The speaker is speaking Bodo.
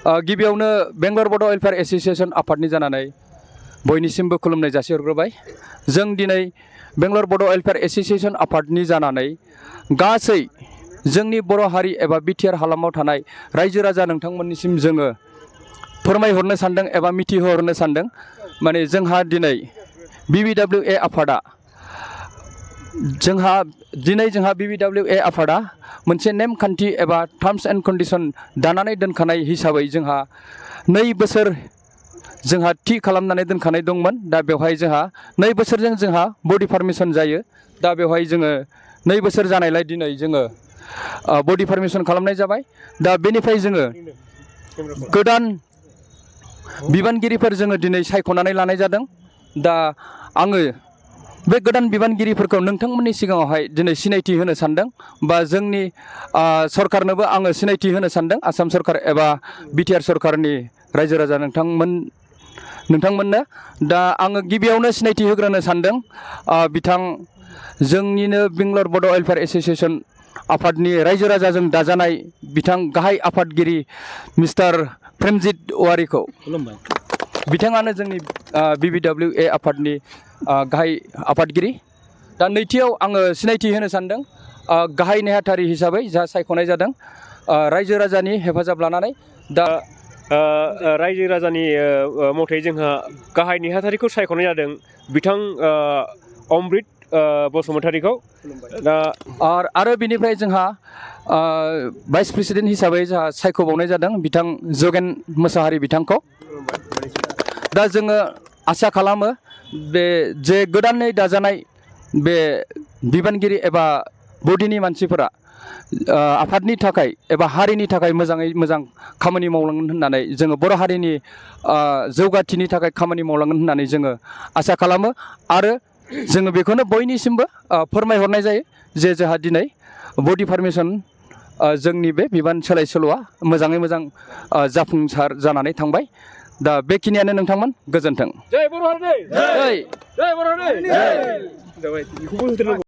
गिबियावनो बेंगलर बड' वेलफेयार एस'सिएशन आफादनि जानानै बयनिसिमबो खुलुमनाय जासिहरग्रोबाय। जों दिनै बेंगलर बड' वेलफेयार एस'सिएशन आफादनि जानानै गासै जोंनि बर' हारि एबा बिटिआर हालामाव थानाय रायजो राजा नोंथांमोननिसिम जोङो फोरमायहरनो सानदों एबा मिथिहोहरनो सानदों। माने जोंहा दिनै BBWA आफादा जोंहा BBWA आफादा मोनसे नेमखान्थि एबा टार्म्स एन्ड कन्डिशन दानानै दोनखानाय हिसाबै जोंहा 2 बोसोर जोंहा थि खालामनानै दोनखानाय दंमोन। दा बेवहाय जोंहा 2 बोसोरजों जोंहा बडि पारमिशन जायो। दा बेवहाय जोङो 2 बोसोर जानायलाय दिनै जोङो बडि पारमिशन खालामनाय जाबाय। दा बेनिफ्राय जोङो गोदान बिबानगिरिफोर जोङो दिनै सायख'नानै लानाय जादों। दा आङो बे गोदान बिबानगिरिफोरखौ नोंथांमोननि सिगाङावहाय दिनै सिनायथि होनो सानदों बा जोंनि सरकारनोबो आङो सिनायथि होनो सानदों। आसाम सरकार एबा बिटिआर सरकारनि रायजो राजा नोंथांमोननो दा आङो गिबियावनो सिनायथि होग्रोनो सानदों बिथां जोंनिनो बेंगलर बड' वेलफेयार एस'सिएशन आफादनि रायजो राजाजों दाजानाय बिथां गाहाय आफादगिरि मिस्टार प्रेमजित औवारिखौ। बिथाङानो जोंनि BBWA आफादनि गाहाय आफादगिरि। दा नैथियाव आङो सिनायथि होनो सानदों गाहाय नेहाथारि हिसाबै जा सायख'नाय जादों रायजो राजानि हेफाजाब लानानै। दा रायजो राजानि मथै जोंहा गाहाय नेहाथारिखौ सायख'नाय जादों बिथां अमृत बसुमतारीखौ। दा आरो बिनिफ्राय जोंहा भाइस प्रेसिडेन्ट हिसाबै जोंहा सायख'बावनाय जादों बिथां जगेन मोसाहारि बिथांखौ। दा जोङो आसा खालामो बे जे गोदानै दाजानाय बे बिबानगिरि एबा बडिनि मानसिफोरा आफादनि थाखाय एबा हारिनि थाखाय मोजाङै मोजां खामानि मावलांगोन होननानै जोङो बर' हारिनि जौगाथिनि थाखाय खामानि मावलांगोन होननानै जोङो आसा खालामो। आरो जोङो बेखौनो बयनिसिमबो फोरमायहरनाय जायो जे जोंहा दिनै बडि पारमिशन जोंनि बे बिबान सोलाय सोल'आ मोजाङै मोजां जाफुंसार जानानै थांबाय। दा बेखिनियानो नोंथांमोन, गोजोन्थों। जय बर' हारि! जय! जय बर' हारि! जय!